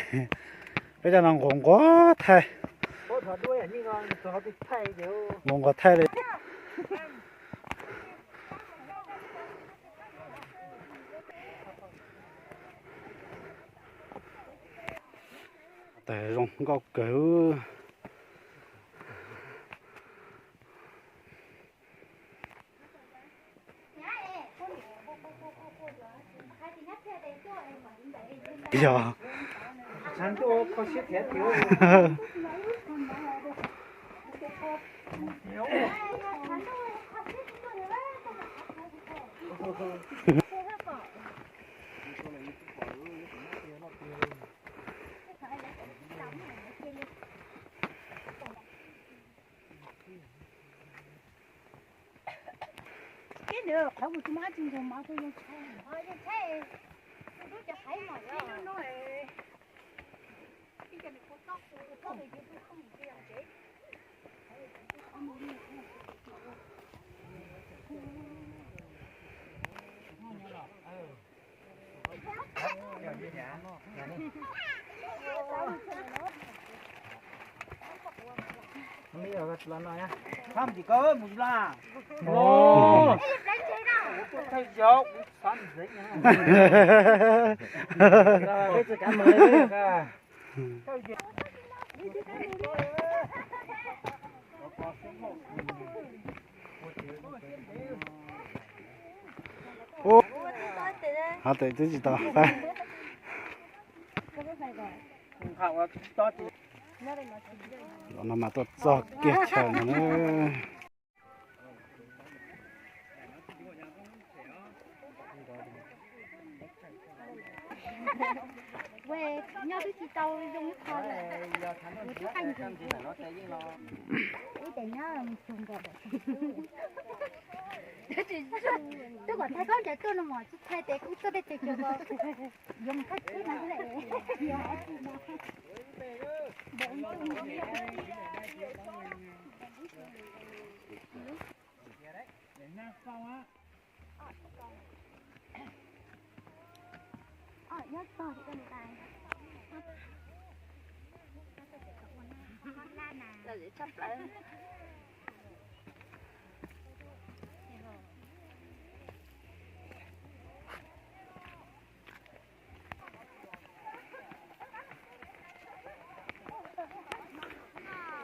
Peb cov no nquas nquas thaij. Nquas nquas thaij li. Tawg zoo nkauj kawg. Yog. Peb ntawd qhov kuv tus mab tsis nrog mov kuj yeej tshaib. Yeej tshaib, kuv lub cov qhaiv mom tshaib no no. Ub, hov tes twb tsis tau. Los no mas tuaj txog kiag chaw no na. Nyob twb tsis tau zoo ib qho li. Ib tes nyob mus txog nkaus. Twb kom thaij khaub ncaws tuaj no mas tsis thaij tes kuj tuaj dej tes cos ko. Yuav mus thaj tsib no xwb lawm.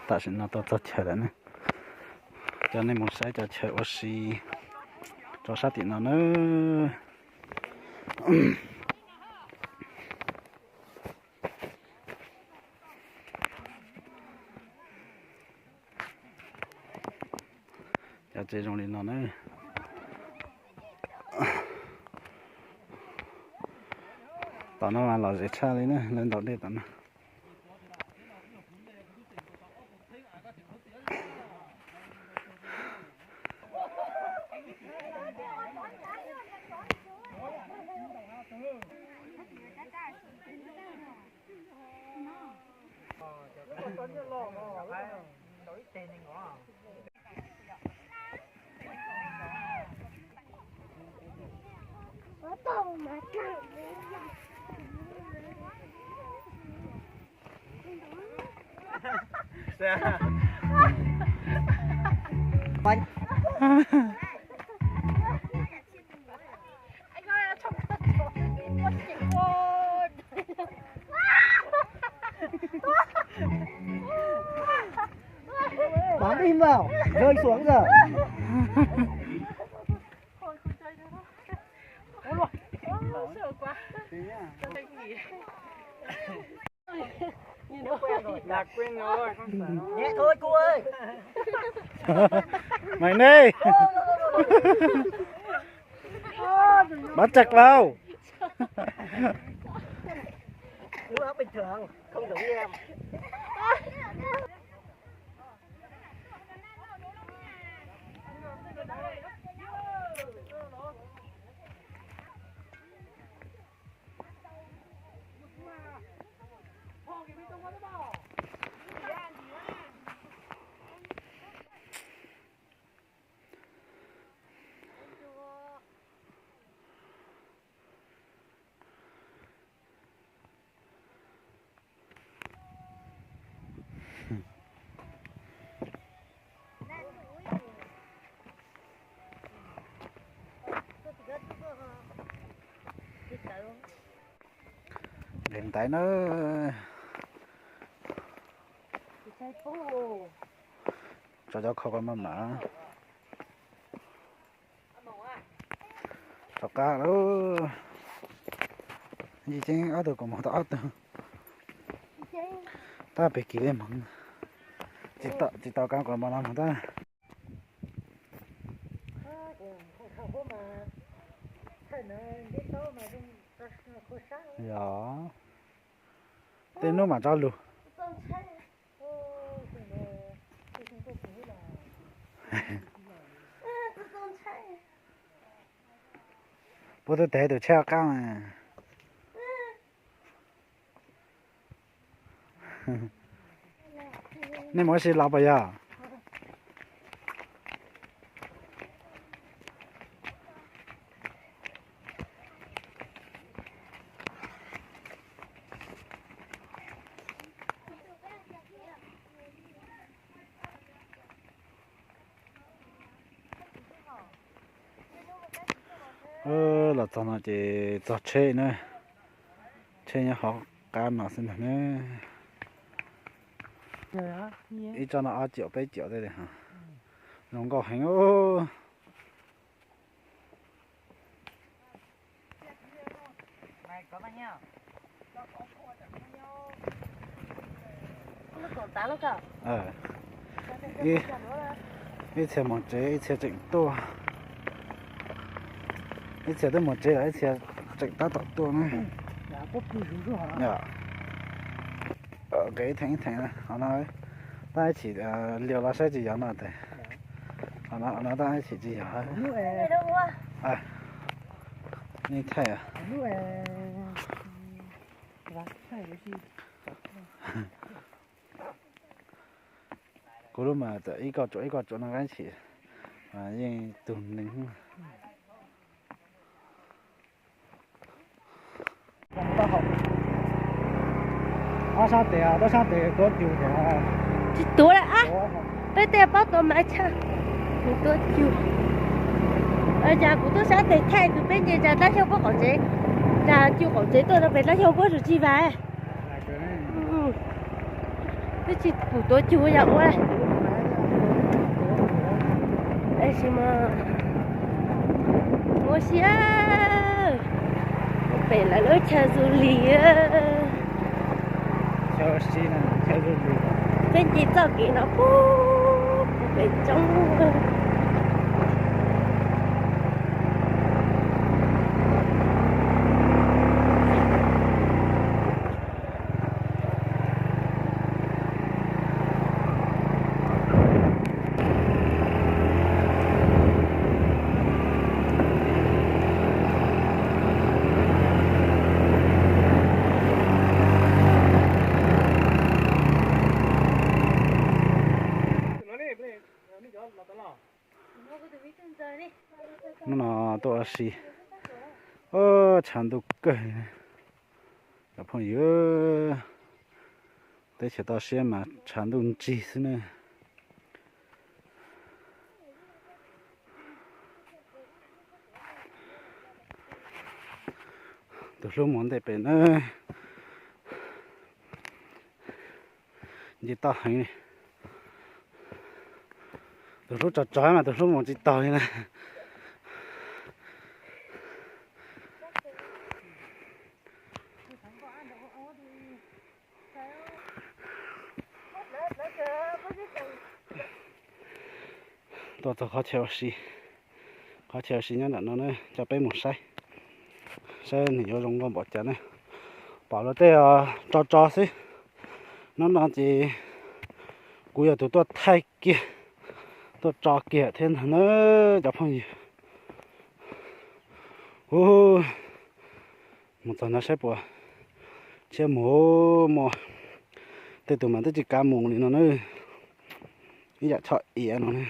Tam sim no tuaj txog chaw lawm ne, coj nej mus saib cov chaw ua si rau sab tim no na. Cov tsev zoo li no na. Tom no mas lom zem tshaj li na, lawv ntaus dej tom no. Bắn đi vào, rơi xuống giờ. Nhẹ thôi cô ơi. Mày đi. Bắn chặt vào. Nước áo bình thường, không giống như em. Tais na, tso cov khau ko maj mam. Rov qab lawm. Tsis ceeb ob tug kuv mus tau ob tug. Tab pem kis li moog, tsis tau kab quas mov no moog tab. Yog, tej nub mam tso lug. Puab twb tes tus tsheb qab mas. Nej mus ua si los puas yog? Los txog no ces txog tsheb na. Tsheb nyob hauv qab no xwb ntag na. Ib tsob no ob ciam peb ciam tej, zoo nkauj heev. Ib txhia mus tsev, ib txhia tseem tuaj. Ib txhia twb mus tsev lawm, ib txhia tseem tab tom tuaj na. Nqis ib theem ib theem, qhov no tab ib chim liu los saib tsis yog no tes. Qhov no tab ib chim tsis yog. Nej thaij. Kuv lub mas txawm ib kauj tsuam ib kauj tsuam no tab ib chim yeej tug neeg. Ob sab tes, ob sab tes tuav cug. Tsis tuav lawm ab. Peb tej paub tuav mas tshaj. Kuv tuav cug. Cas kuv tuaj sab tes thaij kws peb nce tsa dlaab xyoo puab qaum tsev, tsa cug qaum tsev tuaj rau pem dlaab xyoo puab tsuas tsis vas. Twb tsis pum tuav cug yog ua. Tab sis mas ua si, pem lawv lub chaw du lis. Peb nce txoj kev no puag pem roob. Hnub no tuaj ua si, tshav ntuj kawg. Cov phooj ywg, teb chaws toj siab mas tshav ntuj ntsig xwb ne. Tus hlub mus ntej pem na. Nce toj heev li. Tus hlub tso tsog mas tus hlub mus tsis taus li na. Tuaj txog qhov chaw ua si, qhov chaw ua si nyob nram no na, coj peb mus saib, saib nws yuav zoo nkauj npaum cas ne. Pom luag tej tso tso xwb. Hnub no ces kuv yog tus tuaj thaij kiag, tuaj tso kiag thiab ntag na cov phooj ywg. Ub, mus txog no saib puas tshiab mus, muaj tej tus mas twb tsis kav mus li no na. Ib yam tsho iav no ne.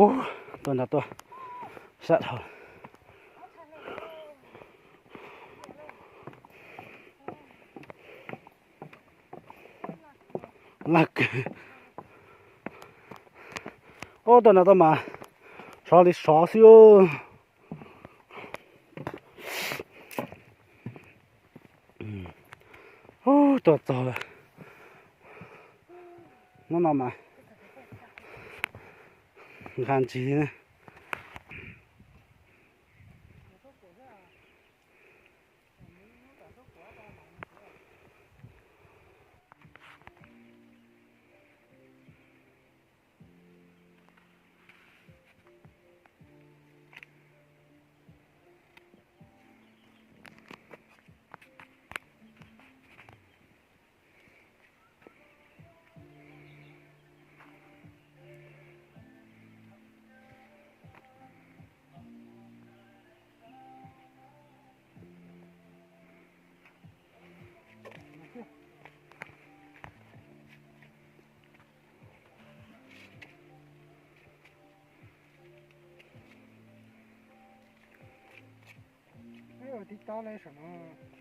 Ub, tuaj nrog tuaj sab dhau. Laj kawg. Ub, tuaj nrog tuaj mas sov li sov xwb. Tuaj txog lawm. Hnub no mas nqa ntsis ne. Ua tib tob lawm saum no.